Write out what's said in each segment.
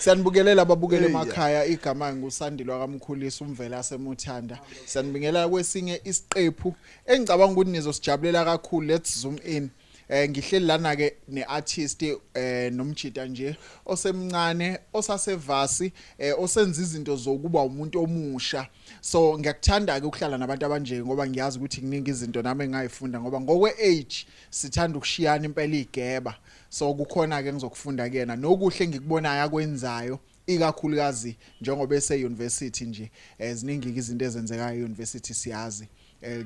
Siyanibingelela ababukele emakhaya. Igama nguSandile kaMkhulisi umvela semuthanda. Siyanibingelela kwesinye isiqephu engicabanga ukuthi nizosijabulela kakhulu. Let's zoom in. Ngihleli lana ke neartist nomjita nje osemncane osasevasi, osenza izinto zokuba umuntu omusha. So ngiyakuthanda ke ukuhlala nabantu abanje ngoba ngiyazi ukuthi kuningi izinto nami engayifunda, ngoba ngokwe age sithanda ukushiyana impela igeba. So kukhona ke ngizokufunda kuyena nokuhle engikubonayo akwenzayo, ikakhulukazi njengoba ese university nje. Ziningi izinto ezenzekayo e-university, siyazi.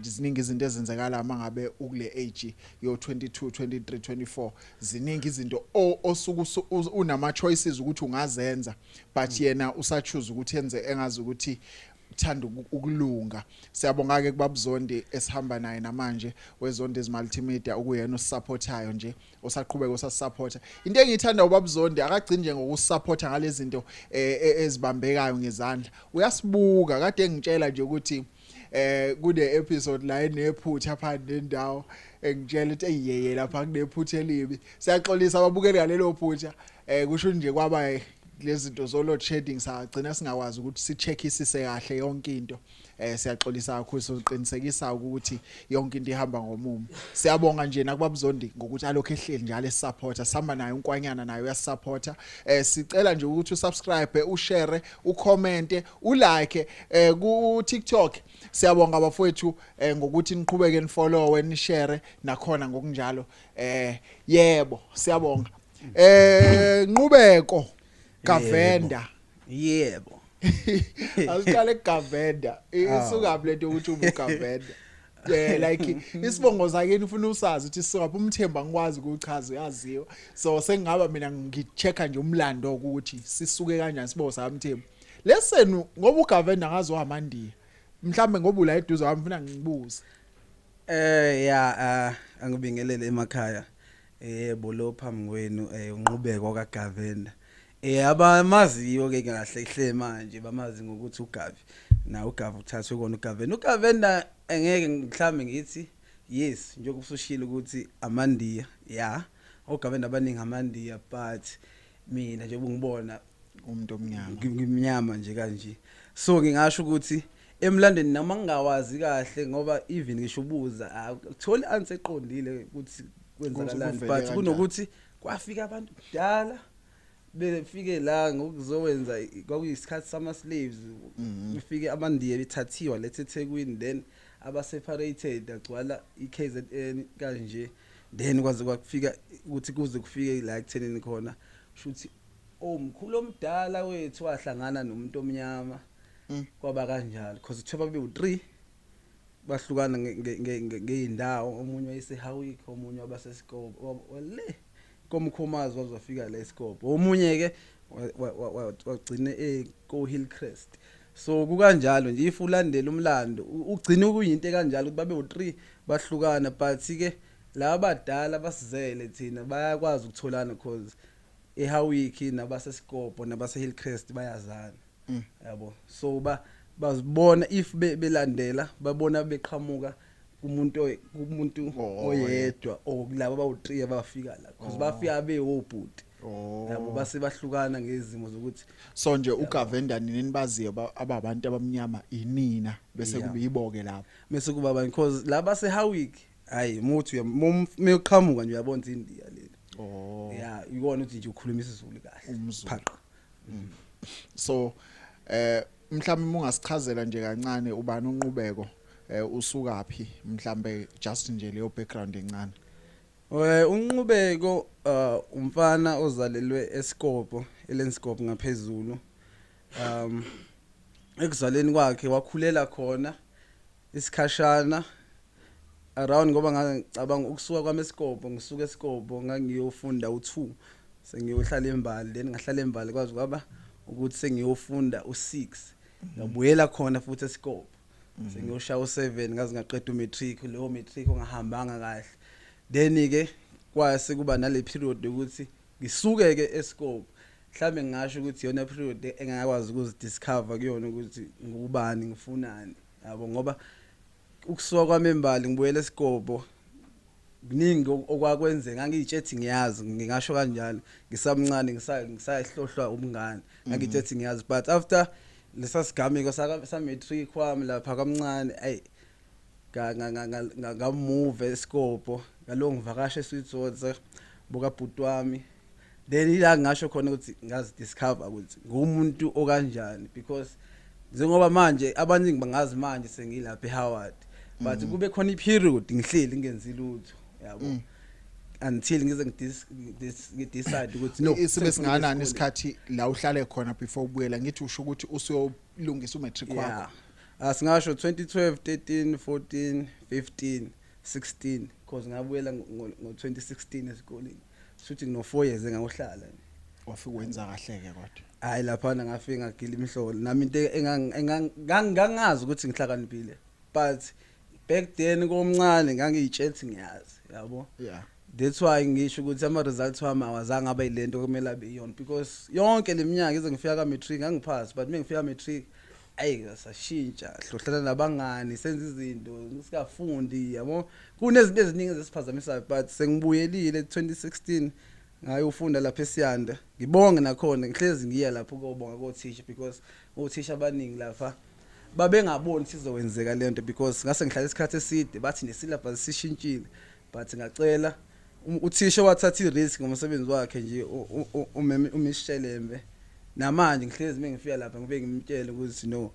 Ziningi izinto ezenzakala mangabe ukule age yo 22, 23, 24. Ziningi izinto osuku unama choices ukuthi ungazenza, but yena usachoose ukuthi enze engazi ukuthi uthanda ukulunga. Siyabonga ke kubabuzondi esihamba naye namanje, weZondi Multimedia, ukuyena osupportayo nje, osaqhubeka osasupporta. Into engiyithanda ubabuzondi, akagcini nje ngokusupporta ngalezi zinto ezibambekayo ngezandla, uyasibuka. Kade engitshela nje ukuthi kune episode la enephutha phandle nendawo, engitshela ukuthi eyeye lapha kunephutha elibi. Siyaxolisa ababukeli ngalelo phutha. Kusho nje kwaba lezi zinto zo load shedding, sagcina singakwazi ukuthi si-checkisise kahle yonke into. Siyaxolisa kakhulu, soqinisekisa ukuthi yonke into ihamba ngomumo. Siyabonga nje nakubabuzondi ngokuthi alokho ehleli njalo esupporta. Sihamba naye unkwanyana, naye uyasupporta. Sicela nje ukuthi usubscribe, ushare, ucomment, ulike ku TikTok. Siyabonga bafowethu ngokuthi niqhubeke nifollow, nishare nakhona ngokunjalo. Yebo, siyabonga. Nqubeko Gavenda. Yebo. Asiqale kuGavenda. Isuka lento ukuthi ubugavenda? Yeah, like isibongo sakini ufuna usazi ukuthi sisuka uMthembu, angikwazi ukuchaza, uyaziwa. So sengingaba mina ngichecka nje umlando ukuthi sisuke kanjani isibongo sakaMthembu lesenu, ngoba uGavenda ngazi wamandiya mhlambe, ngoba ula eduze wami, ufuna ngibuze. Ya, angibingelele emakhaya. Yebo, lo phambi kwenu uNqubeko kaGavenda. Abamaziyo ke kahle hle manje bamazi ngokuthi uGavi. Na uGavi uthathwe kona uGavenda. uGavenda engeke mhlambe ngithi yes, njengoba usushilo ukuthi amandiya. Ya. OGavenda abaningi amandiya, but mina njengoba ngibona umuntu omnyama. Ngimnyama nje kanje. So ngingasho ukuthi emlandweni noma ngingawazi kahle, ngoba even ngisho ubuza akutholi answer eqondile ukuthi kwenzakalani, kuvele but kanjani. Kunokuthi kwafika abantu kudala befike la ngokuzowenza, kwakuyisikhathi sama slaves, kufike amandiya bethathiwa lethe eThekwini, then aba separated, agcwala iKZN kanje, then kwaze kwafika ukuthi kuze kufike la ekuthenini khona shuthi omkhulu omdala wethu wahlangana nomuntu omnyama, kwaba kanjalo, because kuthiwa babe u3 bahlukana ngeyindawo, omunye wayeseHowick, omunye wabaseSikopo le komkhomazi, wazofika la eSikopo, omunye ke wagcine eko Hillcrest. So kukanjalo nje, if ulandela umlando ugcine kuyinto ekanjalo ukuthi babe u3 bahlukana, but ke laba badala basizele thina bayakwazi ukutholana, because eHowick nabaseSikopo nabase Hillcrest bayazana, yabo. So ba bazibona if belandela babona beqhamuka kumuntu oyedwa or kulabo abawu3 abafika la, because bafika bewobhuti, yabo, base bahlukana ngezimo zokuthi So nje uGavenda nini nibaziyo ababantu abamnyama inina, bese kube yiboke lapho? Bese kuba abanye, because laba seHowick, hayi, muthi uyoqhamuka nje uyabona ukuthi indiya leli. Yeah, ikona ukuthi nje ukhuluma isiZulu kahle. UmZulu. Phaqa. So mhlawumbe ungasichazela nje kancane ubani uNqubeko, usukaphi, mhlambe just nje leyo background encane. UNqubeko umfana ozalelwe eSikopo, eLenscope ngaphezulu. Ekuzaleni kwakhe wakhulela khona isikhashana around, ngoba ngacabanga ukusuka kwami eSikopo, ngisuka eSikopo ngangiyofunda u2, sengiyohlala eMbali, then ngahlala eMbali kwazi kwaba ukuthi sengiyofunda u6, ngabuyela khona futhi eSikopo, sengiyoshaya u7, ngaze ngaqeda umatric, leyo matric ongahambanga kahle. Then ke kwase kuba nale period ukuthi ngisuke ke eSikopo. Mhlambe ngingasho ukuthi iyona period engakwazi ukuzidiscover kuyona ukuthi ngubani, ngifunani, yabo, ngoba ukusuka kwami eMbali ngibuyela eSikopo. Kuningi okwakwenzeka, ngangiyitshethi ngiyazi, ngingasho kanjalo, ngisamncane, ngisahlohlwa ubungane, ngangitshethi ngiyazi, but after lesa sigameko sa matric wami lapha kamncane, ayi, ngamove esikopo, ngalo ngivakasha eSweetwater buka bhuti wami. Then ila ngisho khona ukuthi ngazi discover ukuthi ngumuntu okanjani, because njengoba manje abaningi bangazi manje sengilapha eHoward, but kube khona iperiod ngihleli ngingenzi lutho, yabo, until ngize ngidecide ukuthi no. Isibe sengifuna singanani esikoleni. Isikhathi la uhlale khona before ubuyela? Ngithi usho ukuthi usuyolungisa umatric wakho. Yeah, asingasho 2012, 13, 14, 15, 16, because ngabuyela ngo 2016 esikoleni, shuthi ngino 4 years engakuhlala nje. Wafika wenza kahle ke kodwa? Hayi, laphana ngafika ngagila imihlolo nami, into engangazi ukuthi ngihlakaniphile, but back then komncane ngangiyitshethi ngiyazi, yabo. That's why ngisho ukuthi ama results wami awazange abe yilento kumele abe iyona, because yonke leminyaka ize ngifika ka matric ngangiphasi, but mengifika matric, ayi, sashintsha, hlohlana nabangani, senza izinto sikafundi, yabo, kunezinto eziningi ezisiphazamisayo. But sengibuyelile 2016, ngayofunda lapha eSiyanda. Ngibonge nakhona, ngihlezi ngiya lapho ukobonga kothisha, because othisha abaningi lapha babengaboni sizokwenzeka lento, because ngase ngihlala isikhathi eside, bathi nesyllabus sishintshile, but ngacela uthisha wathatha i-risk ngomsebenzi wakhe nje, uMishelembe. Namanje ngihlezi mengifika lapha ngibe ngimtshele ukuthi no,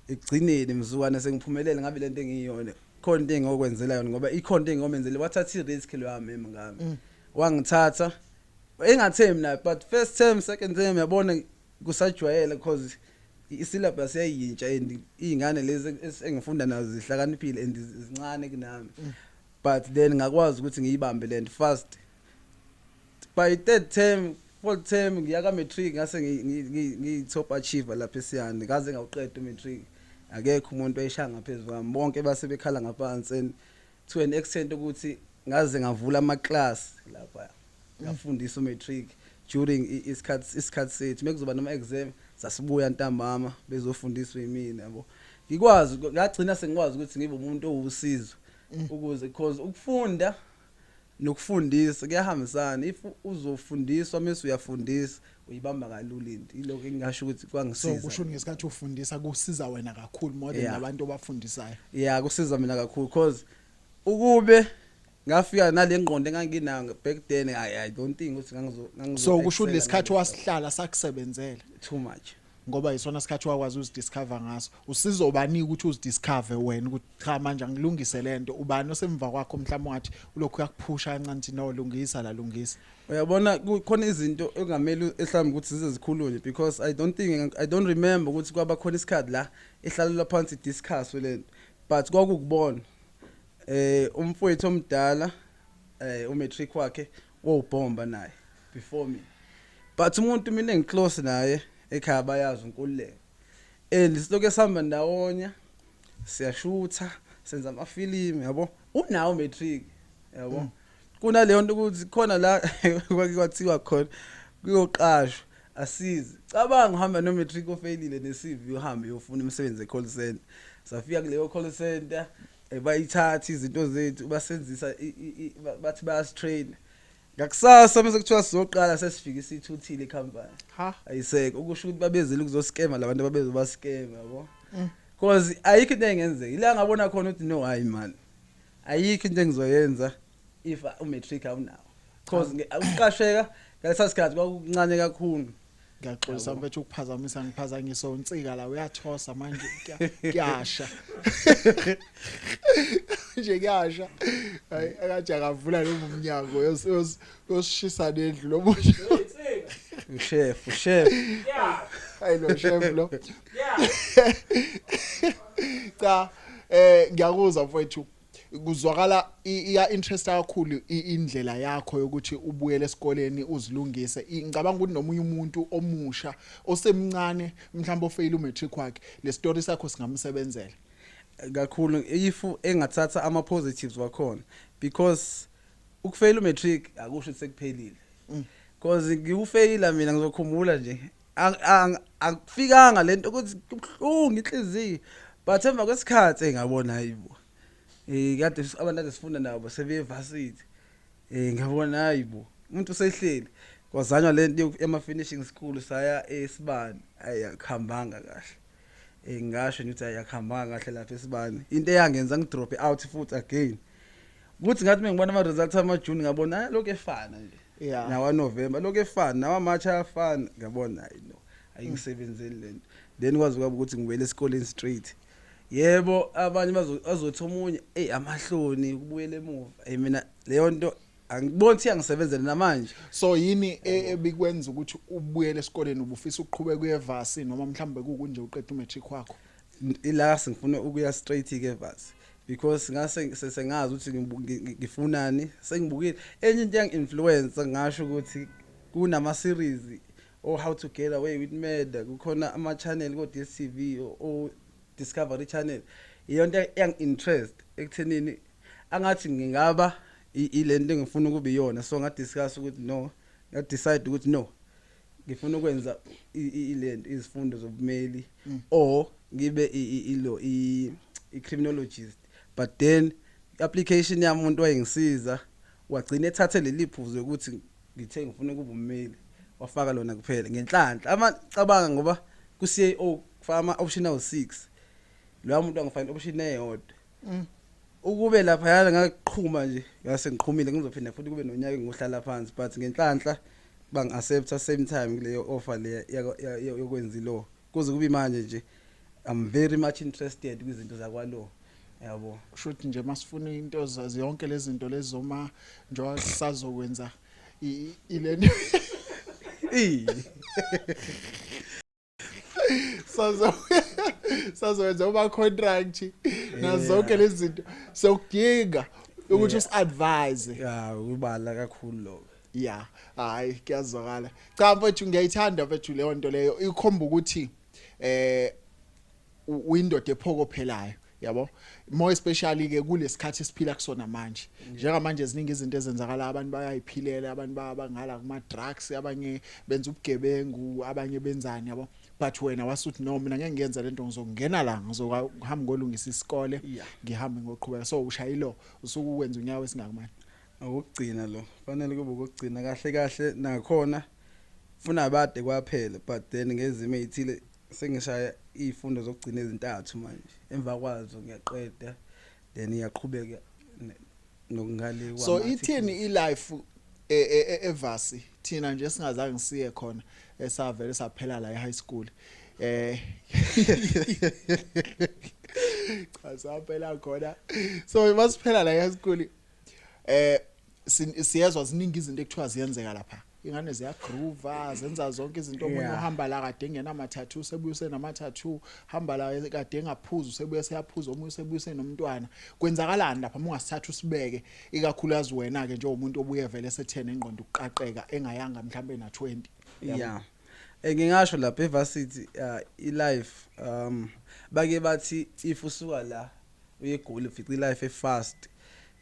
ekugcineni mzukwane sengiphumelele ngabe lento engiyiyona, khona into engiyokwenzela yona, ngoba ikhona into engiyomenzela. Wathatha i-risk lo wami ngami, wangithatha engathemi naye, but first term, second term, yabona, kusajwayela, because isyllabus yayintsha and izingane lezi engifunda nazo zihlakaniphile and zincane kunami, but then ngakwazi ukuthi ngiyibambe lento fast. By third term, fourth term, ngiya ka matric, ngase ngiyi top achiever lapha eSiyani, ngaze ngawuqeda umatric. Akekho umuntu oyishaya ngaphezulu kwami, bonke base bekhala ngaphansi, and to an extent ukuthi ngaze ngavula ama class lapha, ngafundisa umatric during isikhathi sethu mekuzoba noma exam, sasibuya ntambama bezofundiswa yimina, yabo. Ngikwazi, ngagcina sengikwazi ukuthi ngibe umuntu owusizo ukuze, because ukufunda nokufundisa kuyahambisana. If uzofundiswa mase uyafundisa, uyibamba kalula into. Ilokho engingasho ukuthi So kwangisiza. kusho ngesikhathi ufundisa kusiza wena kakhulu more than labantu obafundisayo? Yeah, kusiza mina kakhulu, cause ukube ngafika nale ngqondo enganginayo back then, I don't think ukuthi ngangizo So kusho ukuthi excella lesikhathi ngale. wasihlala sakusebenzela? Too much. Ngoba isona sikhathi wakwazi uzidiscover ngaso. Usizobani ukuthi uzidiscover wena ukuthi cha, manje angilungise lento? Ubani osemva kwakho mhlawumbe ungathi ulokhu uyakuphusha kancane ukuthi no, lungisa la, lungisa? Uyabona, kukhona izinto engamele mhlawumbe ukuthi zize zikhulunywe, because I don't think, I don't remember ukuthi kwaba khona isikhathi la ehlalelwa phansi discuss lento, but kwakukubona umfowethu omdala, umatric wakhe wawubhomba naye before me, but umuntu mina engiclose naye ekhaya bayazi, uNkululeko, and silokhu esihamba ndawonye, siyashutha, senza amafilimu, yabo, unawo matric, yabo. Kunaleyo nto ukuthi khona la kwake kwathiwa khona kuyoqashwa, asize. Cabanga uhamba no matric ofeyilile ne-CV, uhambe uyofuna umsebenzi e-call center. Safika kuleyo call center, bayithatha izinto zethu, basenzisa bathi bayasitrain. Ngakusasa mase kuthiwa sizoqala, sesifike isithuthile ikhampani. Ha. Ayisekho. Okusho ukuthi babezele ukuzoskema labantu, ababezobaskema, yabo, because ayikho into engenzeka. Ila ngabona khona ukuthi no, hayi man, ayikho into engizoyenza if umatric awunawo, because ukuqasheka ngalesa sikhathi kwakuncane kakhulu. Ngiyaxolisa Yabo. mfethu ukuphazamisa, ngiphazanyiswa uNsika la, uyathosa manje, kuyasha nje, kuyasha. Hayi, akathi akavula lo mnyango, yosishisa nendlu lo muntu. Uchef, uchef. Hayi, lo chef lo. Cha, ngiyakuzwa mfowethu, kuzwakala iya interest kakhulu indlela yakho yokuthi ubuyele esikoleni uzilungise. Ngicabanga ukuthi nomunye umuntu omusha osemncane mhlawumbe ofail umatric wakhe, le story sakho singamsebenzela. Kakhulu, if engathatha ama positives wakhona, because ukufeyila umatric akusho ukuthi sekuphelile, because ngiwufeyila mina, ngizokhumbula nje akufikanga lento ukuthi kubuhlungu inhliziyo, but emva kwesikhathi engabona, hayibo. Kade abantu ade sifunda nabo sebeye varsity. Ngiyabona, hayibo, umuntu usehleli. Kwazanywa lento yama finishing school, saya esibani, ayakuhambanga kahle. Ngingasho nje ukuthi ayakuhambanga kahle lapha esibani. Into eyangenza ngidrop out futhi again ukuthi ngathi mengibona ama results ama June, ngabona, hayi, lokho efana nje nawa November lokho efana, nawa March ayafana. Ngabona, hayi no, ayingisebenzeli lento. Then kwazi kwaba ukuthi ngibuyele esikoleni straight. Yebo, abanye bazothi omunye, ey, amahloni ukubuyela emuva. Hey, mina leyo nto angiboni ukuthi iyangisebenzela namanje. So yini ebikwenza ukuthi ubuyele esikoleni? Ubufisa ukuqhubeka uye varsity, noma mhlawumbe kukunje uqeda umatric wakho? Ila sengifuna ukuya straight ke varsity, because ngase sengazi ukuthi ngifunani. Sengibukile enye into yangi-influence, ngasho ukuthi kunama series o How to Get Away with Murder, kukhona ama channel ko DStv, o Discovery Channel. Iyonto yang-interest ekuthenini angathi ngingaba ilento engifuna ukuba iyona. So ngadiscuss ukuthi no, ngadecide ukuthi no, ngifuna ukwenza ilento, izifundo zobumeli or ngibe ilo i-criminologist. But then application yami, umuntu wayengisiza wagcina ethathe leli phuzu ukuthi ngithe ngifuna ukuba ummeli, wafaka lona kuphela ngenhlanhla. Ama cabanga ngoba ku CAO kufaka ama option awu6, lo muntu angifaka option eyodwa. Ukube lapha yana ngaqhuma nje, ngase ngiqhumile, ngizophinda futhi kube nonyaka engihlala phansi. But ngenhlanhla bangi accept same time kuleyo offer le yokwenza law. Kuze kube manje nje I'm very much interested kwizinto zakwa law, yabo. Kusho nje masifuna into zazi yonke lezi zinto lezoma njengoba sisazokwenza ilento sazowenza uma contract nazo zonke lezi zinto, sokudinga ukuthi usi-advise. Ya, ubala kakhulu lokho. Ya, hayi, kuyazwakala. Cha mfethu, ngiyayithanda mfethu leyo nto leyo, ikhomba ukuthi uyindoda ephokophelayo, yabo, more especially ke kulesikhathi esiphila kusona manje. Njengamanje ziningi izinto ezenzakala, abantu bayayiphilela, abantu bangala kuma drugs, abanye benza ubugebengu, abanye benzani, yabo. But wena wasuthi, no, mina ngeke ngiyenze lento, ngizongena la, ngizohamba ngolungisa isikole, ngihambe ngoqhubeka. So ushayilo usuke ukwenza unyaka wesingaki manje? Okugcina lo, fanele kube ukugcina kahle kahle. Nakhona funa bade kwaphela, but then ngezimo ezithile sengishaya izifundo zokugcina ezintathu manje, emva kwazo ngiyaqeda, then iyaqhubeka nokungale. So ithini ilife evarsity, thina nje singazange siye khona, esavele saphela la e-high school? Cha, saphela khona. So masiphela la e-high school, siyezwa ziningi izinto ekuthiwa ziyenzeka lapha, ingane ziyagroova, zenza zonke izinto, omunye uhamba la kade engenama tattoo, sebuye usenama tattoo, hamba la kade engaphuzi, usebuye seyaphuza, omunye usebuye senomntwana. Kwenzakalani lapha uma ungasithatha usibeke, ikakhulukazi wena ke njengomuntu obuye vele sethene ingqondo ukuqaqeka engayanga mhlambe na 20? Yeah, ngingasho lapha evarsity, i-life, bake bathi if usuka la uye eGoli ufica i-life efast.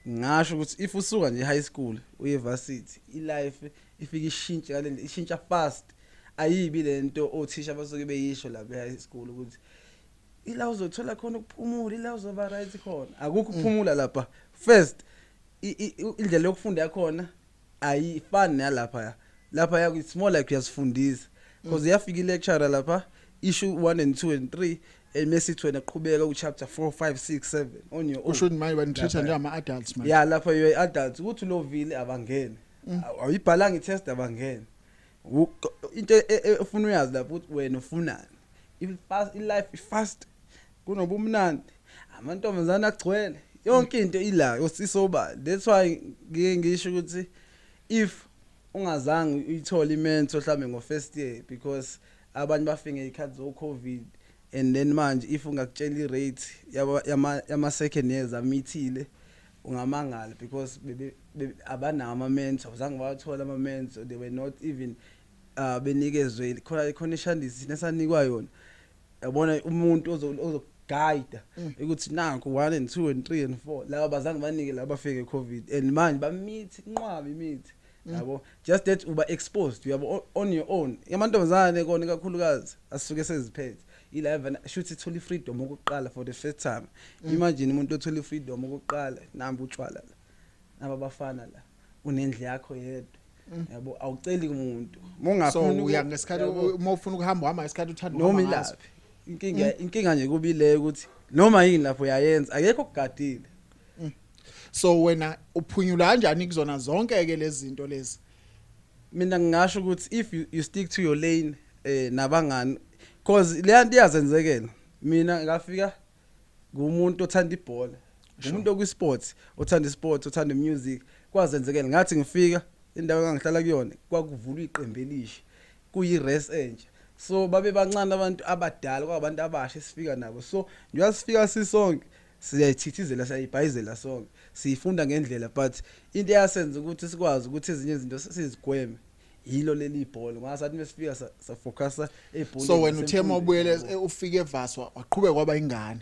Ngingasho ukuthi if usuka nje high school uye varsity, i-life ifika ishintshe ngale, ishintsha fast. Ayibi lento othisha basuke beyisho lapha e-high school ukuthi ila uzothola khona ukuphumula, ila uzoba right khona. Akukho ukuphumula lapha. First, indlela yokufunda yakhona ayifani nalapha. Lapha ya, it's more like uyasifundisa, because iyafika i-lecturer lapha issue 1 and 2 and 3, and mesithi wena qhubeka ku chapter 4 5 6 7 on your own. Kusho ukuthi manje banitreat Lapha. njengama adults manje? Ya, lapha you adults, ukuthi ulovile abangene, awuyibhalanga i-test abangene. Into ofuna uyazi lapho ukuthi wena ufunani. I-fast i-life, i-fast, kunobumnandi, amantombazane agcwele, yonke into ila isoba. That's why ngike ngisho ukuthi if ungazange uyithole i-mentor mhlambe ngo first year, because abanye bafike ngezikhathi zo COVID, and then manje if ungakutshela i-rate yama second years amithile, ungamangala, because abanawo ama-mentor, azange bawathola ama-mentor. They were not even benikezwe khona khona ishandisi thina esanikwa yona, yabona, umuntu ozoguide ukuthi nanku 1 and 2 and 3 and 4. Laba bazange banike laba bafike COVID, and manje bamithi inqwaba imithi, yabo, just that uba exposed, uyabo, on your own. Amantombazane kona kakhulukazi asuke seziphethe. Ila evana shuthi ithola ifreedom okokuqala for the first time. Imagine umuntu othola ifreedom okokuqala, namba utshwala la, naba abafana la, unendlu yakho yedwa, yabo, awuceli kumuntu. So Mongafuni uya ngesikhathi uma ufuna ukuhamba, uhamba ngesikhathi uthanda noma ukuhamba ngaso. ilaphi. Inkinga nje kubile ukuthi noma yini lapho uyayenza, akekho okugadile. So wena uphunyula kanjani kuzona zonke ke lezi zinto lezi? Mina ngingasho ukuthi if you stick to your lane nabangani, cause le nto iyazenzekela. Mina ngafika ngumuntu othanda ibhola, umuntu okwi sports, othanda isport, othanda music. Kwazenzekela ngathi ngifika indawo engangihlala kuyona, kwakuvulwa iqembu elisha, kuyi-res entsha, so babe bancane abantu abadala, kwabantu abasha esifika nabo. So njengoba sifika sisonke, siyayithithizela, siyayibhayizela sonke, siyifunda ngendlela, but into eyasenza ukuthi sikwazi ukuthi ezinye izinto sizigweme yilo leli bhola, ngasathi mesifika safocusa ebholeni. So wena uthe nasemfundweni, mawubuyele yabo. ufike eVasa, waqhubeka kwaba ingane?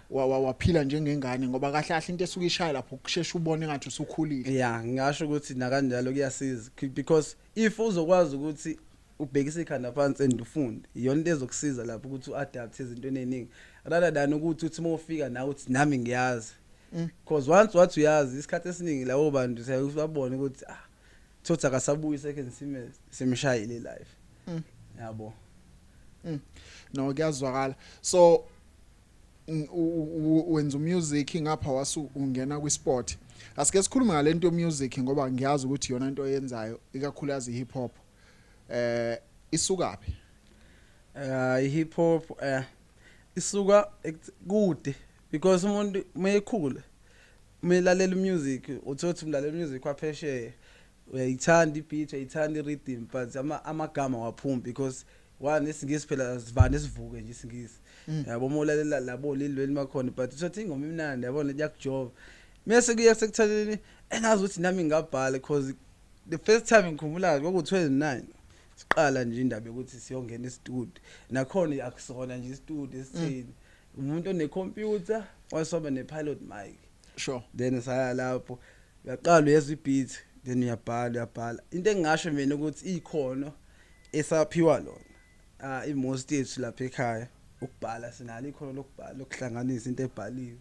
Waphila njengengane, ngoba kahle kahle into esuke ishaya lapho kusheshe ubone ngathi usukhulile. Yeah, ngingasho ukuthi nakanjalo kuyasiza, because if uzokwazi ukuthi ubhekise ikhanda phansi and ufunde, iyona into ezokusiza lapho ukuthi uadapt ezintweni eziningi, rather than ukuthi uthi uma ufika nawe uthi nami ngiyazi, because once wathi uyazi, isikhathi esiningi labo bantu siyabona ukuthi ah, thothi akasabuyi second semester, simshayile life, yabo. No, kuyazwakala. So wenza umusic ngapha, wasu ungena kwisport. Asike sikhulume ngalento yomusic, ngoba ngiyazi ukuthi iyona into oyenzayo, ikakhulukazi hip hop. Isukaphi? Hip hop isuka kude, because umuntu mayekhula melalela music, uthothi umlalela music waphesheya, uyayithanda ibeat, uyayithanda irhythm, but amagama waphuma, because one, isingisi phela sivane sivuke nje isingisi, yabo, uma ulalela labo Lil Wayne makhona, but uthothi ingoma imnandi, yabona, iyakujova. Mase kuya sekuthaleni engazi ukuthi nami ngingabhala, because the first time ngikhumbula kwaku-29 siqala nje indaba yokuthi siyongena estudio. Nakhona akusona nje istudio esitheni, umuntu onecomputer wasoba ne-pilot mic. Then saya lapho, uyaqala uyezwa ibeat, then uyabhala, uyabhala. Into engingasho mina ukuthi ikhono esaphiwa lona, ah, i-most yethu lapha ekhaya, ukubhala, sinalo ikhono lokubhala, lokuhlanganisa into ebhaliwe.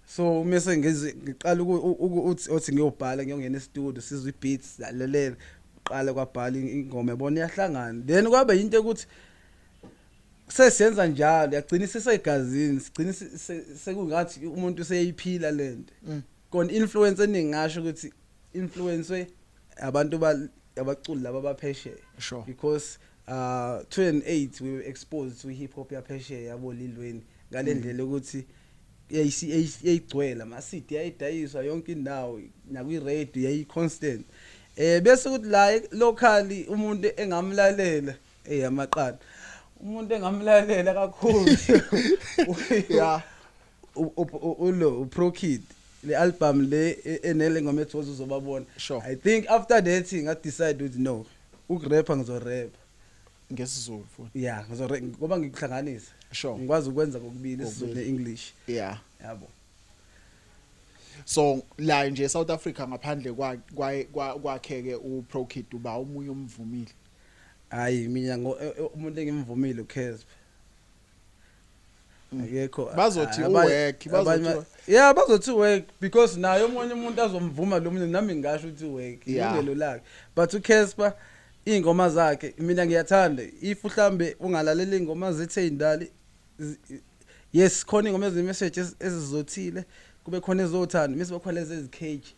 So mase ngiqala uthi othi ngiyobhala, ngiyongena estudio, sizwe ibeats, lalelela, uqala kwabhala ingoma, yabona, iyahlangana. Then kwabe into ukuthi sesiyenza njalo, yagcina isesegazini, sigcina sekungathi umuntu useyiphila lento. Kona influence eningi, ngasho ukuthi influence abantu abaculi laba abaphesheya, because 2008 we were exposed to hip hop yaphesheya, yabo Lil Wayne, ngale ndlela ukuthi yayigcwele ama CD, yayidayiswa yonke indawo, nakwi radio yayi constant. Bese kuthi la locally umuntu engamlalela, amaqanda, umuntu engamlalela kakhulu ulo uPro Kid, le album le enele ngoma ethi uzobabona. I think after that nga decide ukuthi no, ukurappa, ngizorappa. NgesiZulu futhi. Yeah, ngizorap ngoba ngikuhlanganisa, ngikwazi ukwenza kokubili, isiZulu neEnglish, yabo. So la nje eSouth Africa, ngaphandle kwakhe ke uPro Kid, uba omunye umvumile? Hayi, mina umuntu engimvumile uCasper, akekho. Bazothi uwork, bazothi Yeah, bazothi work, because naye omunye umuntu azomvuma lo munye, nami ngingasho ukuthi work, ilungelo lakhe, but uCasper ingoma zakhe mina ngiyathanda. If mhlambe ungalalela ingoma zethu ezindala, yes, khona ingoma ezine-message ezizothile, kube khona ezothanda, mase bakhona lezi ezicatchy.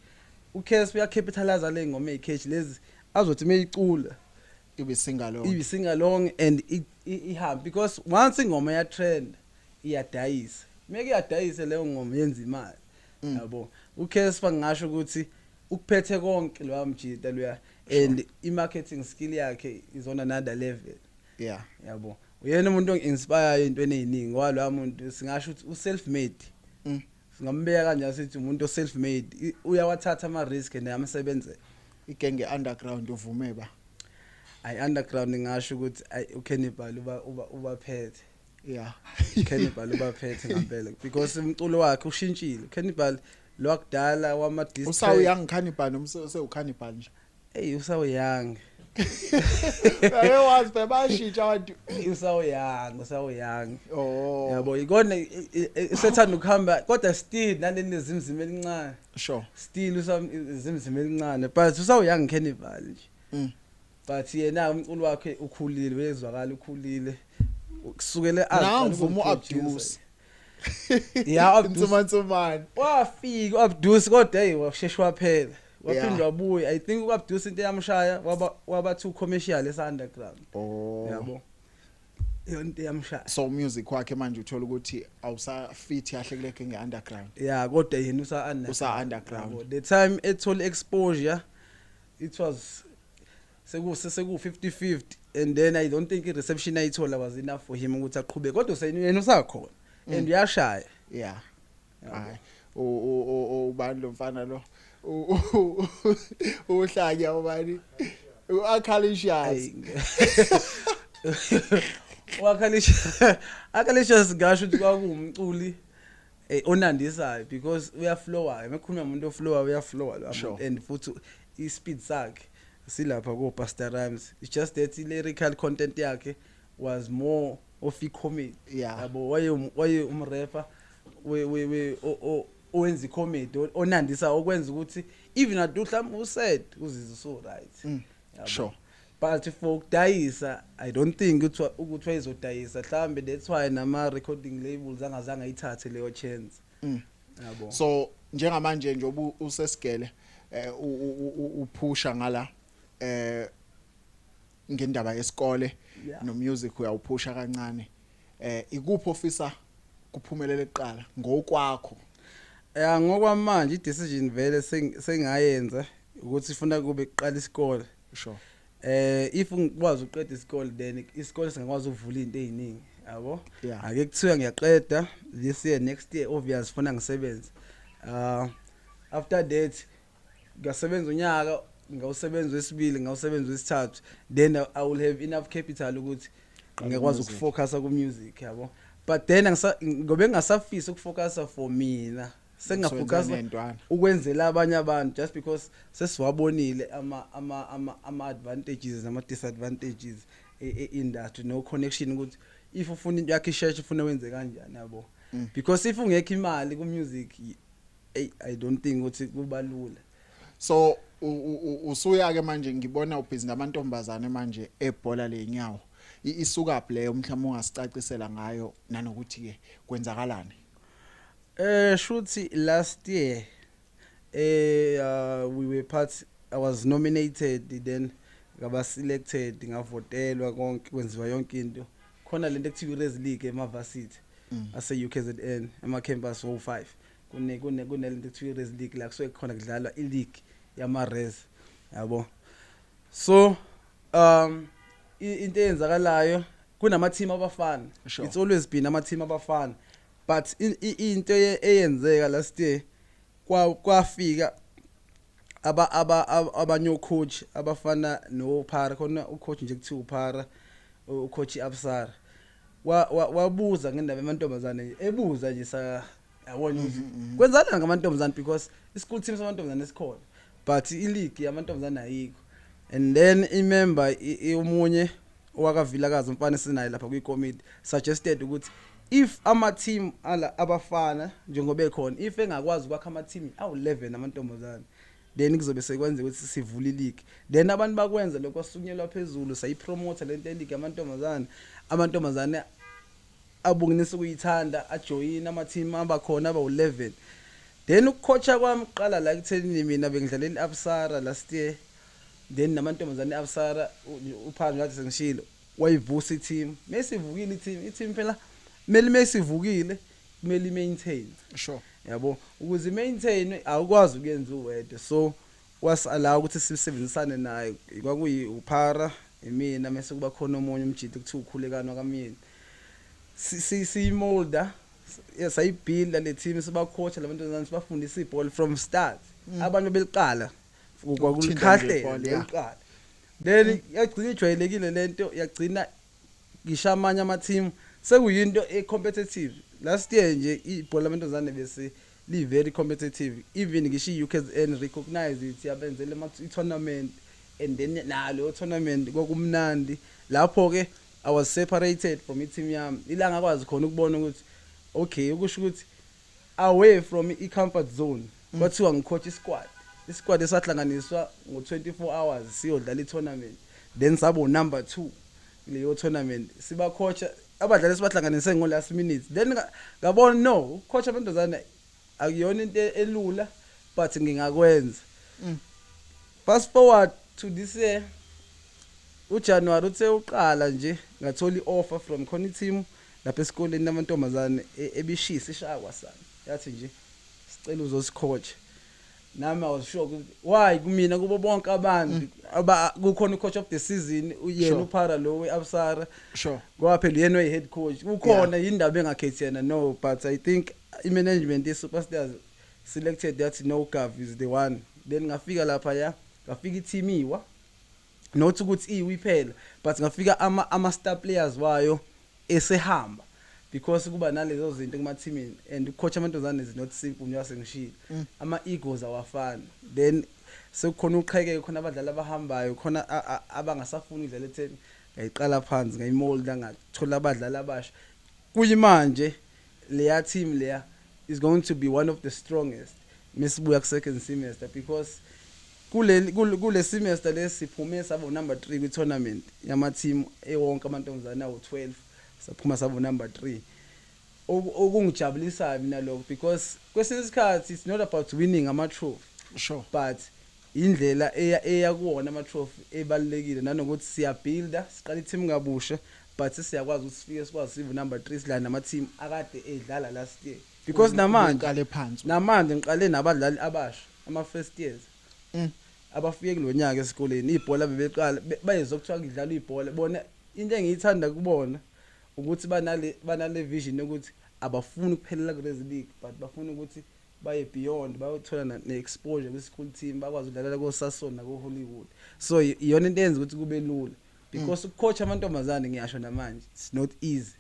uCasper uyacapitalize le ngoma ezicatchy lezi, azothi meyicula ibe singalong. Ibe singalong and ihambe, because once ingoma ya trend, iyadayisa. Meke iyadayisa leyo ngoma, yenza imali, yabo. uCasper ngingasho ukuthi ukuphethe konke lo mjita loya, and i-marketing skill yakhe is on another level, yabo. Uyena umuntu ongi-inspire entweni eziningi waloya muntu. Singasho ukuthi u-self made. Singambeka kanjalo, sithi umuntu o-self made, uyawathatha ama-risk and ayamsebenzela. Igenge underground uvume ba? Ayi, underground ngingasho ukuthi ayi, uCannibal uba ubaphethe. uCannibal ubaphethe ngempela, because umculo wakhe ushintshile. uCannibal lwakudala wama diss. Usawu young Cannibal noma sewuCannibal nje? Hey, usawu young. Ayewazi phela bayashintsha abantu. Usawu-young, usawu-young. Oh. Yabo, ikona usethanda ukuhamba kodwa still naleli zimzima elincane. Still usazimzima elincane but usawu-young Carnival nje. But yena umculo wakhe ukhulile, uyezwakala ukhulile. Kusukele Nangivuma uAbdus. Ya, Abdus. Insumansumane. Wafika uAbdus kodwa hey, washesha waphela. Waphinde wabuya. I think uAbdus into eyamshaya waba too commercial esa underground. Oh. Yabo. Yonke yamshaya. So music wakhe manje uthola ukuthi awusafit kahle kule nge underground. Yeah, kodwa yena usa underground. Usa underground. Yabo, the time ethola exposure it was seku 50-50 and then I don't think i reception ayithola was enough for him ukuthi aqhubeke, kodwa yena usakhona and uyashaya. Yeah. Yabo. Hayi. Ubani lo mfana lo? Uhlanya ubani? UAkhalicious. Wakhalicious ngasho ukuthi kwakuwumculi onandisayo because uyaflowa, emakhuluma umuntu oflowa, uyaflowa lo muntu, and futhi i-speed sakhe silapha ko Busta Rhymes. It's just that i-lyrical content yakhe was more of i-comedy. Yabo, waye umrapper we owenza i-comedy onandisa, okwenza ukuthi even adu mhlawumbe usad uzizwe so right. Yabo. But for ukudayisa I don't think ukuthi wayezodayisa mhlambe, that's why nama recording labels angazange ayithathe leyo chance. Yabo. So njengamanje nje usesigele uphusha ngala ngendaba yesikole no music uyawuphusha kancane, ikuphi ofisa kuphumelele kuqala ngokwakho? Ngokwamanje i decision vele sengayenza ukuthi ifuna kube kuqala isikole. If ngikwazi ukuqeda isikole then isikole singakwazi ukuvula izinto eziningi, yabo. Ake kuthiwa ngiyaqeda this year, next year obvious funa ngisebenze. After that ngasebenza unyaka, ngawusebenza wesibili, ngawusebenza wesithathu, then I will have enough capital ukuthi Qala ngiyakwazi music. ukufocusa ku music, yabo. But then ngobe ngingasafisi ukufocusa for mina, sengafocusa Usuwenza nentwana. ukwenzela abanye abantu, just because sesiwabonile ama advantages nama disadvantages e industry, no connection ukuthi if ufuna into yakhe isheshe ufuna wenze kanjani, yabo. Because if ungekho imali ku music, hey, I don't think ukuthi kuba lula. So usuya ke manje ngibona ubhizi namantombazane manje ebhola lenyawo. Isuka phi leyo, mhlawumbe ungasicacisela ngayo nanokuthi ke kwenzakalani? Shuthi last year we were part, I was nominated, then ngaba selected, ngavotelwa konke, kwenziwa yonke into. Khona lento ekuthiwa i-Res League ema-varsity ase UKZN ema campus 05, kune lento ekuthiwa i-Res League la kusuke khona kudlalwa i-league yama res, yabo. So into eyenzakalayo kunama team abafana. It's always been ama team abafana, but into eyenzeka last year kwafika abanye coach abafana no Phara, khona ucoach nje kuthiwa uPhara, ucoach Absara, wabuza ngendaba yamantombazane, ebuza nje sa yabona ukuthi kwenzakala ngamantombazane, because i-school team samantombazane esikhona but i-league yamantombazane ayikho. And then i-member omunye owakaVilakazi, umfana esinaye lapha kwi-committee, suggested ukuthi if ama team ala abafana njengoba ekhona, if engakwazi ukwakha ama team awu11 amantombazane, then kuzobe sekwenza ukuthi sivule i-league. Then abantu bakwenza lokho, kwasukunyelwa phezulu, sayipromote lento ye-league yamantombazane. Amantombazane abonisa ukuyithanda, ajoyina ama team abakhona abawu11. Then ukucoacha kwami kuqala la ekuthenini mina bengidlalela iAbsara last year, then namantombazane eAbsara, uphandle kade sengishilo, wayivusa i-team. Mesivukile i-team, i-team phela kumele mesivukile kumele i-maintain. Yabo, ukuze i-maintain awukwazi ukuyenza uwedwa, so wasala ukuthi sisebenzisane naye. Kwakuyi uPhara, imina, mase kuba khona omunye umjidi kuthiwa ukhulekana kamyeni, siyimolda, sayibuilda le team, sibacoacha labantu, sibafundisa ibhola from start. Abantu beliqala Ukuthinta nje kwakulikhahlela ibhola, yeah. beliqala, then yagcina ijwayelekile lento, yagcina ngisho amanye ama team sekuyinto e competitive. Last year nje ibhola lamantombazane bese li very competitive, even ngisho i-UKZN recognize it, yabenzela ama tournament. And then nalo tournament kwakumnandi. Lapho ke I was separated from i-team yami, ilanga akwazi khona ukubona ukuthi okay, ukusho ukuthi away from i-comfort zone. Kwathiwa ngicoach isquad, isquad esahlanganiswa ngo-24 hours siyodlala i-tournament, then sabo number 2 kuleyo tournament. Sibacoacha abadlali sibahlanganise ngo last minute. Then ngabona, no, ukucoach amantombazane akuyona into elula, but ngingakwenza. Fast forward to this year, uJanuary uthe uqala nje, ngathola ioffer from khona team lapha esikoleni namantombazane ebishisa ishaya kwasana, yathi nje sicela uzosicoach. Nami I was sure ukuthi why kumina kubo bonke abantu aba kukhona ucoach of the season uyena uphara lo weAbsara. Ngoba phela yena oyi head coach ukhona, indaba engakhethi yena. No, but I think i-management ye-Superstars selected that no, Gav is the one. Then ngafika lapha, ya, ngafika i-team iwa, not ukuthi iwi phela, but ngafika ama star players wayo esehamba, because kuba nalezo zinto kuma teamini, and ucoach amantombazane is not simple njengoba sengishilo. Ama egos awafani, then sekukhona uqhekeke, khona abadlali abahambayo khona abangasafuni ukudlala etheni. Ngayiqala phansi, ngayimolda, ngathola abadlali abasha. Kuyimanje leya team leya is going to be one of the strongest mesibuya ku second semester, because kule semester lesiphume sabo number 3 kwi tournament yama team ewonke amantombazane awu 12, saphuma sabo number 3. Okungijabulisayo mina lokho, because kwesinye isikhathi it's not about winning ama trophy, but indlela eya kuwona ama trophy ebalekile, nanokuthi siyabuilda, siqala i-team kabusha, but siyakwazi ukuthi sifike sikwazi sibe number 3, sidlala nama team akade edlala last year, because namanje Uqale phansi. Namanje ngiqale nabadlali abasha, ama first years abafike kulonyaka esikoleni. Ibhola bebeqala bayezokuthiwa kudlalwa ibhola bona. Into engiyithanda kubona ukuthi banale vision yokuthi abafuni ukuphelela kulezi league, but bafuna ukuthi baye beyond, bayothola ne-exposure kwi-school team, bakwazi ukudlalela ko-Sasol nako-Hollywood. So iyona into eyenza ukuthi kube lula, because ukucoach amantombazane, ngiyasho namanje, it's not easy.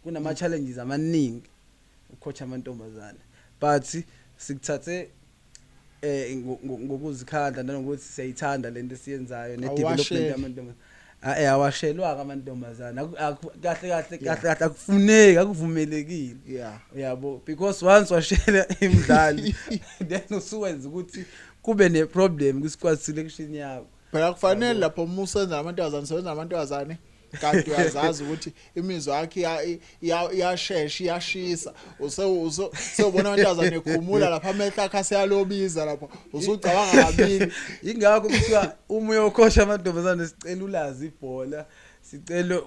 Kunama-challenges amaningi ukucoach amantombazane, but sikuthathe ngokuzikhandla nanokuthi siyayithanda lento esiyenzayo ne-development Awasheli. yamantombazane. Awashelwanga amantombazane. Kahle kahle kahle kahle akufuneki, akuvumelekile. Uyabo, because once washela imidlali, then usuwenza ukuthi kube ne-problem kwi-squad selection yakho. Phela kufanele lapho uma usenza amantombazane, sebenza namantombazane, kanti uyazazi ukuthi imizwa yakhe iyashesha, iyashisa. Usewubona amantombazane ekhumula lapha, amehlo akhe aseyalobiza lapho, usucabanga kabili. Ingakho kuthiwa uma uyocoacha amantombazane, sicela ulazi ibhola, sicela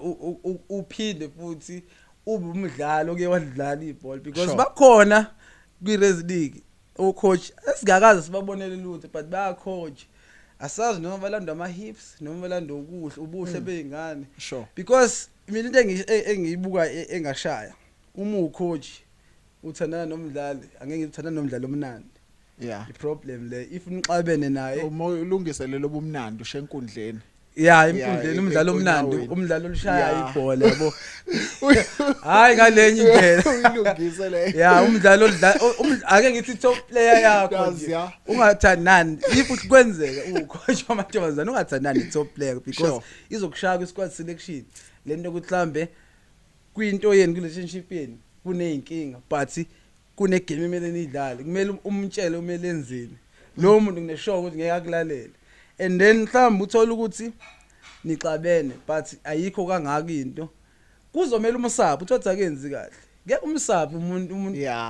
uphinde futhi ube umdlalo oke wadlala ibhola, because bakhona kwi-Res League ocoach esingakaze sibabonele lutho, but bayacoach. Asazi noma balanda ama-hips noma balanda okuhle, ubuhle bey'ngane, because mina into engiyibuka engashaya, uma ucoach uthandana nomdlali, angeke ngithandana nomdlali omnandi. I-problem le if nixabene naye. Uma ulungise lelo bumnandi ushe enkundleni. Ya, emkundleni, umdlalo omnandi, enyaweni. Umdlalo olushaya ibhola, yabo, hayi ngalenye indlela. Uyilungise le. Ya, umdlalo ake ngithi top player yakho Yazi, nje. Ya. Ungathandani if kwenzeka ucoach wamantombazane ungathandani top player, because izokushaya kwi-squad selection lento ukuthi mhlambe kwinto yenu, kwi-relationship yenu kuneyinkinga, but kune-game emele niyidlale, kumele umtshele umele enzeni lowo muntu. Nginesure ukuthi ngeke akulalele, and then mhlawumbe uthole ukuthi nixabene, but ayikho kangaka into. Kuzomela umsapho uthi akenzi kahle, ngeke umsapho umuntu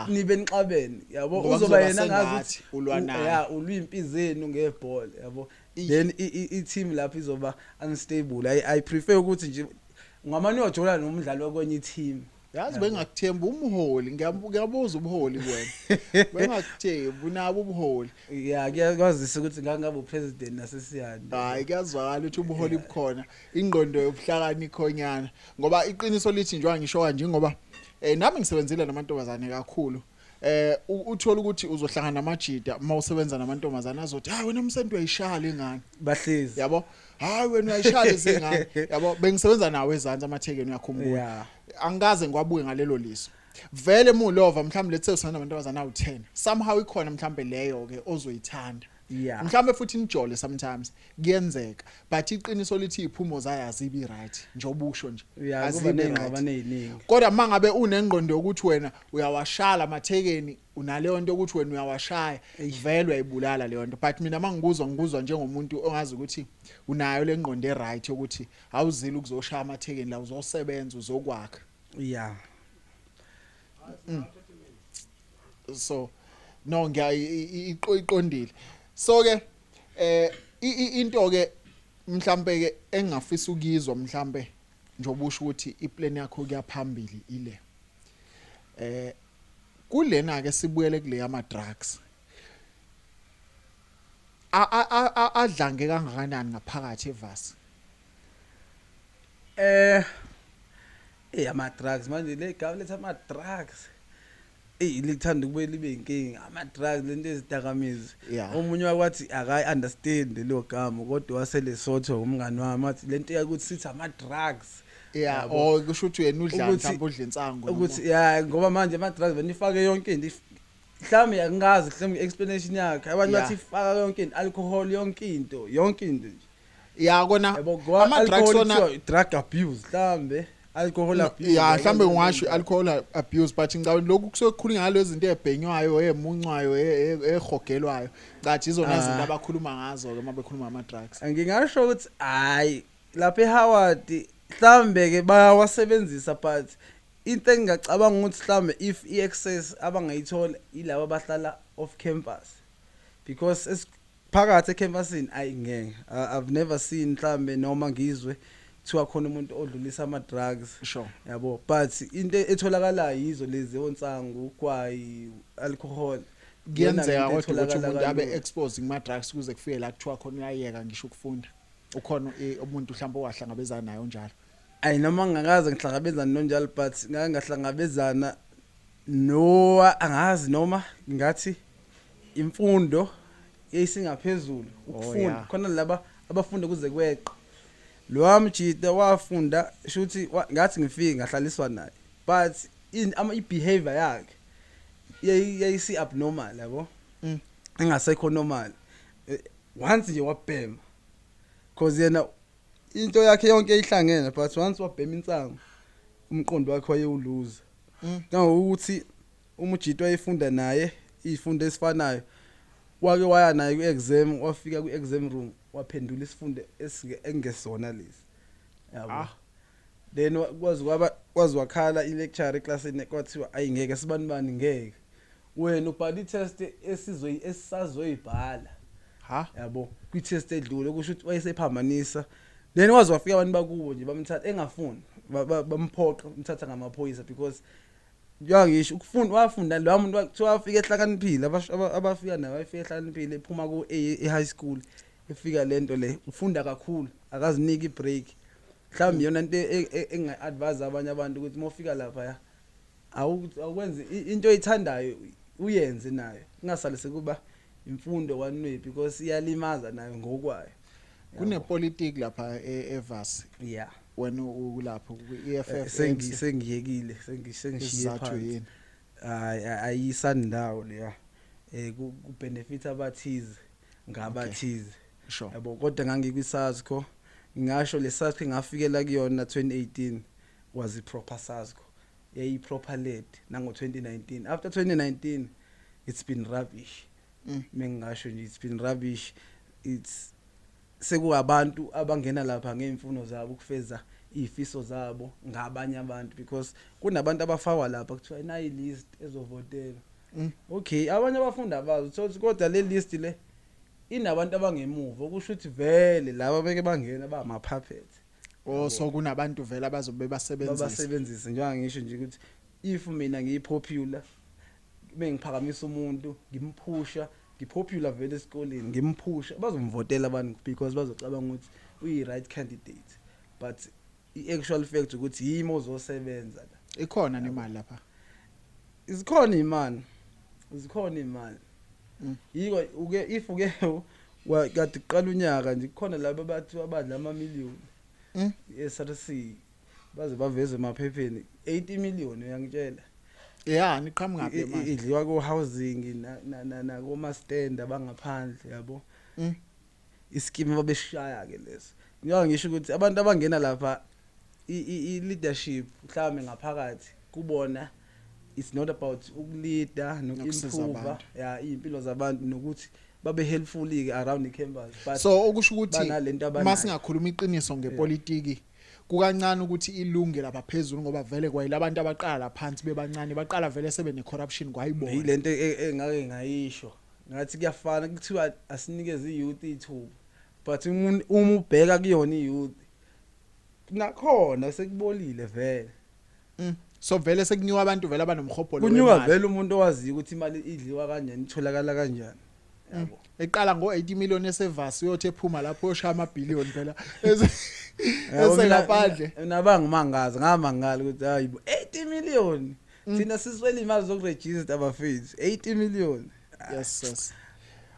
nibe nixabene, yabo. Ngoba Uzoba kuzoba yena ngazi sengathi ukuthi ulwa naye. Ya, ulwa impi zenu ngebhola, yabo. Then i-team lapho izoba unstable. I prefer ukuthi nje ngamane uyojola nomdlali wakwenye i-team. Yazi, bengakuthemba umholi, ngiyabuza ubuholi kuwena, bengakuthembi unabo ubuholi. Ya, kuyakwazisa ukuthi ngangabe upresident nasesiyani. Hayi, kuyazwakala ukuthi ubuholi bukhona, ingqondo yobuhlakani ikhonyana, ngoba iqiniso lithi njengoba ngisho kanje, ngoba nami ngisebenzile namantombazane kakhulu, uthola ukuthi uzohlangana namajida uma usebenza namantombazane, azothi, "Hayi wena msento, uyayishaya lengane." Bahlezi. Yabo, "Hayi wena, uyayishaya lezingane." Yabo, bengisebenza nawe ezantsi amathekeni, uyakhumbula? Yeah. Angikaze ngiwabuke ngalelo liso vele mulova. Mhlawumbe lethe usana namantombazane awu10, somehow ikhona mhlawumbe leyo ke ozoyithanda. Mhlambe futhi nijole sometimes kuyenzeka, but iqiniso lithi iziphumo zayo azibi right, njengoba usho nje. Yeah, kuba Azibi right. ney'ngxabano ey'ningi. Kodwa mangabe unengqondo yokuthi wena uyawashala amathekeni, unaleyo nto ukuthi wena uyawashaya, vele uyayibulala leyo nto. But mina mangikuzwa, ngikuzwa njengomuntu ongazi ukuthi unayo le ngqondo e-right yokuthi awuzile ukuzoshaya amathekeni la, uzosebenza, uzokwakha. So no, ngiya iqondile. So ke into ke mhlambe ke engingafisa ukuyizwa, mhlambe njengoba usho ukuthi iplan yakho kuyaphambili ile kulena ke, sibuyele kule yama drugs, adlange kangakanani ngaphakathi eVarsity? Ama drugs manje, le gama lethi ama drugs lithanda ukubuye libe inkinga, ama drugs, lento ezidakamizwa. Omunye wakwathi akayi understand leyo gama, kodwa waseLesotho umngani wami, wathi lento yakuthi sithi ama drugs. Yabo. Or kusho ukuthi wena udla mhlawumbe udla insangu noma- Ukuthi ya, ngoba manje ama drugs banifake yonke into, mhlawumbe angazi, mhlawumbe explanation yakhe abanye bathi ifaka yonke into, alcohol, yonke into, yonke into nje. Ya, kona Yabo, ngoba ama drugs alcohol wona kuthiwa drug abuse, mhlambe alcohol abuse. Ya, mhlambe ungasho alcohol abuse, but ngicabanga lokhu kusuke kukhulunywa ngalezo zinto ebhenywayo, emuncwayo, ehogelwayo, cathi izona izinto abakhuluma ngazo ke uma bekhuluma ngama drugs. Ngingasho ukuthi hayi, lapha eHoward mhlambe ke bayawasebenzisa, but into engingacabanga ukuthi mhlambe if i-access abangayithola ilabo abahlala off campus, because phakathi ecampusini ayi ngeke. I've never seen mhlambe noma ngizwe kuthiwa khona umuntu odlulisa ama drugs. Yabo, but into etholakalayo yizo lezi onsangu, ugwayi, alcohol. Kuyenzeka Iyona into kodwa ukuthi etholakala umuntu abe kalula. exposed kuma drugs kuze kufike la kuthiwa khona uyayeka ngisho ukufunda? Ukhona umuntu mhlawumbe owahlangabezana naye onjalo? Ayi, noma ngingakaze ngihlangabezane nonjalo, but ngake ngahlangabezana no, angazi noma ngathi imfundo eyisingaphezulu, ukufunda. Khona laba abafunda kuze kweqe. Lo wamjida wafunda, shuthi ngathi ngifike ngahlaliswa naye, but in ama i-behavior yakhe yayisi abnormal, yabo, engasekho normal. Once nje wabhema, cause yena into yakhe yonke ihlangene, but once wabhema insangu umqondo wakhe wayewuluza. Kangokuthi umujito wayefunda naye izifundo esifanayo, wake waya naye ku-exam, wafika ku-exam room waphendula isifundo engesona lesi, yabo. Then kwazi kwaba kwazi wakhala i-lecture eklasini, kwathiwa ayingeke sibani bani, ngeke wena ubhala i-test esisazoyibhala. Ha. Yabo, kwi-test edlule, kusho ukuthi wayesephambanisa. Then waze wafika abantu bakubo nje bamthatha engafuni, bamphoqa, bamthatha ngamaphoyisa, because njengoba ngisho ukufunda wafunda lo muntu, kuthiwa wafika ehlakaniphile, abafika naye wayefika ehlakaniphile, ephuma ku A e-high school, efika lento le ufunda kakhulu, akaziniki ibreak. Mhlawumbe iyona into enginga-advise abanye abantu ukuthi uma ufika lapha ya awukwenzi into oyithandayo, uyenze nayo, kungasale sekuba imfundo one way, because iyalimaza nayo ngokwayo. Kunepolitiki lapha eVarsity? Wena ulapho ku-EFF? Sengiyekile, sengishiye Isizathu phansi. yini? Hayi, ayisandawo leya, ku benefit abathize ngabathize. Yabo, kodwa ngangikwi-SASCO, ngingasho le SASCO engafikela kuyona 2018 was i proper SASCO, yayi proper led. Nango 2019, after 2019 it's been rubbish. Mengingasho nje, it's been rubbish. It's sekuwabantu abangena lapha ngeimfuno zabo, ukufeza izifiso zabo ngabanye abantu, because kunabantu abafakwa lapha kuthiwa nayi list ezovotela. Okay, abanye abafundi abazi, uthola ukuthi kodwa le list le inabantu abangemuva, okusho ukuthi vele laba beke bangena ba ama puppets. Oh, so kunabantu vele abazobe basebenzisa. Babasebenzise. Njengoba ngisho nje ukuthi if mina ngiyipopular, bengiphakamisa umuntu, ngimphusha, ngipopular vele esikoleni, ngimphusha, bazomvotela abantu because bazocabanga ukuthi uyi right candidate, but i-actual fact ukuthi yimi ozosebenza la. Ikhona nemali lapha? Izikhona imali, zikhona imali. Yiko uke if uke kade kuqala unyaka nje, kukhona laba bathi abadla ama million. SRC baze baveze emaphepheni 80 million, uyangitshela. Yeah, niqhamuka ngaphi manje? Idliwa ko housing na koma stand abangaphandle, yabo. Iskimu babeshaya ke leso. Ngiyawa ngisho ukuthi abantu abangena lapha i leadership mhlawumbe ngaphakathi kubona, it's not about ukuleader Nokusiza nokuimprove abantu. Yeah, impilo zabantu nokuthi babe helpful ke around the campus, but So okusho ukuthi banalento abanayo. masingakhuluma iqiniso ngepolitiki, kukancane ukuthi ilunge lapha phezulu, ngoba vele kwayilabantu abaqala phansi bebancane, baqala vele sebe ne corruption kwayibona. Yilento engake ngayisho, ngathi kuyafana kuthiwa asinikeze iyouth ithuba, but uma ubheka kuyona iyouth nakhona sekubolile vele. So vele sekunyuka abantu vele abanomhobholo Kunyuka wemali. Vele umuntu owaziyo ukuthi imali idliwa kanjani, itholakala kanjani, yabo. Eqala ngo-80 million esevasi, uyothi ephuma lapho uyoshaya amabhiliyoni phela Yabo, esengaphandle. Mina bangimangaza, ngamangala ukuthi hayi bo, 80 million, thina siswele imali zokuregister abafethu, 80 million. Yes,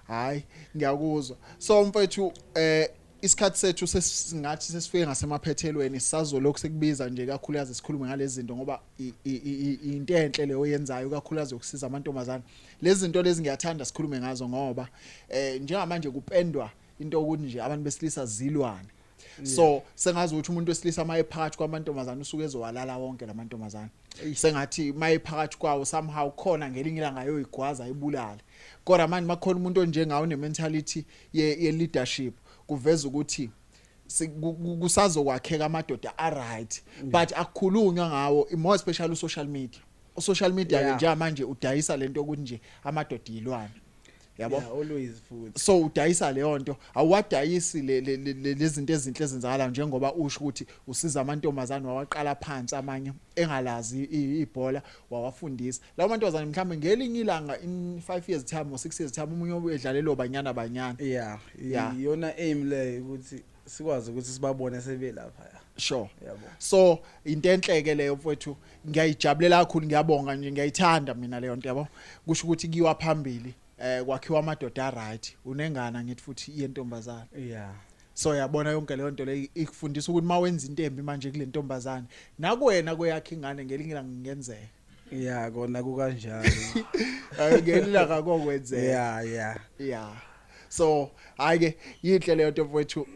hayi, ngiyakuzwa. So mfethu, isikhathi sethu sesingathi sesifike ngasemaphethelweni. Sisazolokhu sekubiza nje kakhulukazi, sikhulume ngalezi zinto, ngoba into enhle leyo oyenzayo, kakhulukazi yokusiza amantombazane. Lezi zinto lezi ngiyathanda sikhulume ngazo, ngoba njengamanje kupendwa into ukuthi nje abantu besilisa zilwane. So sengazi ukuthi umuntu wesilisa maye phakathi kwamantombazane usuke ezowalala wonke lamantombazane, sengathi maye phakathi kwawo somehow khona ngelinye ilanga ayoyigwaza ayibulale. Kodwa manje makhona umuntu onjengawo ne-mentality ye leadership, kuveza ukuthi kusazokwakheka amadoda a-right, but akukhulunywa ngawo, more especially u-social media. U-social media ke njengamanje udayisa lento ukuthi nje amadoda yilwane, yabo. Yeah, always futhi. So udayisa leyo nto, awuwadayisi lezinto ezinhle ezenzakalayo, njengoba usho ukuthi usiza amantombazane, wawaqala phansi amanye engalazi ibhola, wawafundisa lawo mantombazane. Mhlawumbe ngelinye ilanga in 5 years time or 6 years time, omunye edlalelo Banyana Banyana. Iyona aim leyo, ukuthi sikwazi ukuthi sibabone sebelapha, ya. Yabo. So into enhleke leyo mfowethu, ngiyayijabulela kakhulu, ngiyabonga nje, ngiyayithanda mina leyo nto, yabo. Kusho ukuthi kuyiwa phambili, kwakhiwa amadoda, right? Unengana ngithi futhi iyentombazana? Yeah. So yabona, yonke leyo nto leyo ikufundisa ukuthi mawenza into embi manje kule ntombazane, nakuwena kweyakhe ingane ngelinye ilanga kungenzeka. Yeah, kona kukanjalo. Ngelinye ilanga kokwenzeka. yeah yeah Yeah, so hayi ke, yinhle leyo nto mfowethu.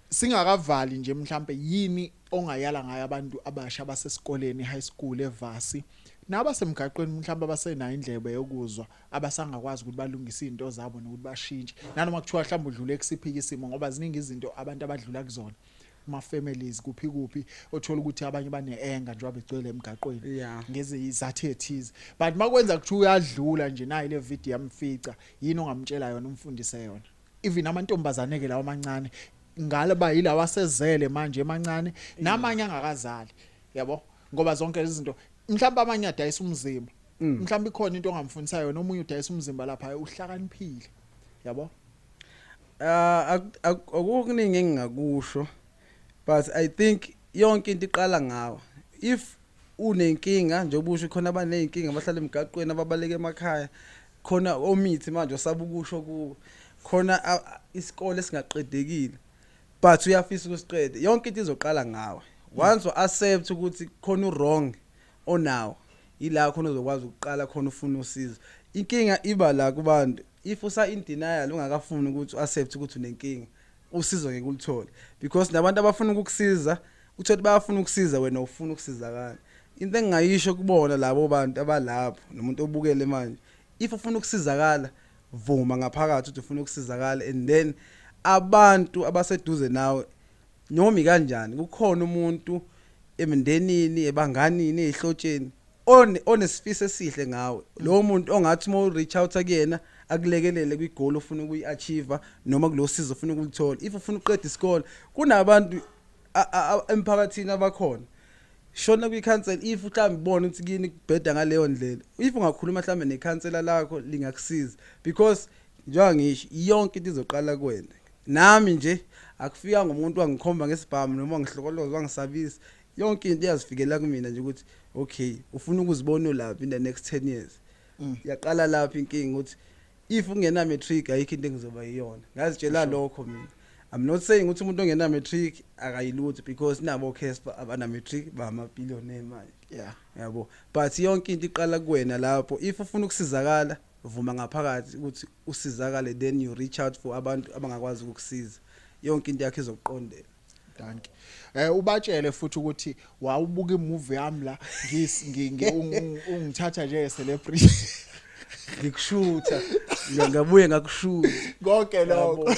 Singakavali nje, mhlambe yini ongayala ngayo abantu abasha abasesikoleni, high school, evasi, nabasemgaqweni, mhlawumbe abasenayo indlebe yokuzwa, abasangakwazi ukuthi balungise izinto zabo nokuthi bashintshe, nanoma kuthiwa mhlawumbe udlule kusiphi isimo? Ngoba ziningi izinto abantu abadlula kuzona kuma families, kuphi kuphi, othola ukuthi abanye bane-anger njengoba begcwele emgaqweni ngezizathu ethize. But makwenza kuthiwa uyadlula nje nayi le video yamfica, yini ongamtshela yona, umfundise yona, even amantombazane ke lawa amancane, ngalaba yilawa asezele manje emancane namanye angakazali, yabo? Ngoba zonke lezi zinto, mhlawumbe amanye adayisa umzimba, mhlawumbe ikhona into ongamfundisa yona. Omunye udayisa umzimba lapha, uhlakaniphile, yabo. Akukuningi engingakusho, but I think yonke into iqala ngawe. If unenkinga, njengoba usho khona abaneyinkinga abahlala emgaqweni, ababaleka emakhaya khona, omithi manje osaba ukusho kuwo khona, isikole singaqedekile but uyafisa ukusiqede, yonke into izoqala ngawe. Once u accept ukuthi khona u-wrong onawo, ila khona uzokwazi ukuqala khona ufuna usizo. Inkinga iba la kubantu, if usa in denial, ungakafuni ukuthi uaccept ukuthi unenkinga, usizo ngeke ulithole, because nabantu abafuna ukukusiza uthole bayafuna ukusiza wena, ufuna ukusizakala. Into engingayisho kubona labo bantu abalapho nomuntu obukele manje, if ufuna ukusizakala, vuma ngaphakathi ukuthi ufuna ukusizakala, and then abantu abaseduze nawe, noma kanjani kukhona umuntu emndenini, ebanganini, ezihlotsheni onesifiso esihle ngawe, lo muntu ongathi uma reach out kuyena akulekelele kwigoal ofuna ukuyi-achieve noma kulo sizo ofuna ukulithola. If ufuna uqeda isikole, kunabantu emphakathini abakhona, shona kwikhansela. If mhlawumbe ubona ukuthi kini kubheda ngaleyo ndlela, if ungakhuluma mhlawumbe nekhansela lakho, lingakusiza, because njengoba ngisho, yonke into izoqala kuwena. Nami nje akufikanga umuntu wangikhomba ngesibhamu noma wangihlokoloza, wangisabisa. Yonke into iyazifikela kumina nje ukuthi okay, ufuna ukuzibona ulaphi in the next 10 years. Yaqala lapho inkinga ukuthi if ungena matric ayikho into engizoba yiyona. Ngazitshela lokho mina. I'm not saying ukuthi umuntu ongena matric akayilutho, because nabo Casper abana matric bama billionaire manje. Yabo, but yonke into iqala kuwena lapho. If ufuna ukusizakala, vuma ngaphakathi ukuthi usizakale, then you reach out for abantu abangakwazi ukukusiza. Yonke into yakho izokuqondela. Dankie. Ubatshele futhi ukuthi wawubuka imovie yami la ungithatha nje celebrity. Ngikushutha, ngabuye ngakushutha. Konke lokho.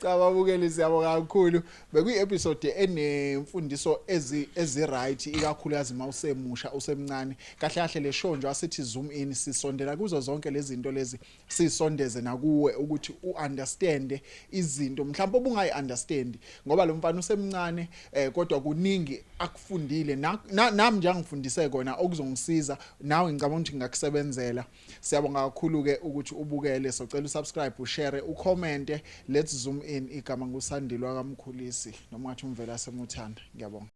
Cha, babukeli, siyabonga kakhulu. Bekuyi episode enemfundiso ezi right, ikakhulukazi mawusemusha, usemncane. Kahle kahle le show nje asithi zoom in, sisondela kuzo zonke lezi zinto lezi, sisondeze nakuwe ukuthi uunderstand izinto mhlawumbe obungayi understand, ngoba lo mfana usemncane, kodwa kuningi akufundile nami nje angifundise kona okuzongisiza nawe, ngicabanga ukuthi ngakusebenzela. Siyabonga kakhulu ke ukuthi ubukele. Socela usubscribe, ushare, ucomment. Let's zoom in. Igama ngusandilwa kaMkhulisi, noma ngathi umvela semuthanda. Ngiyabonga.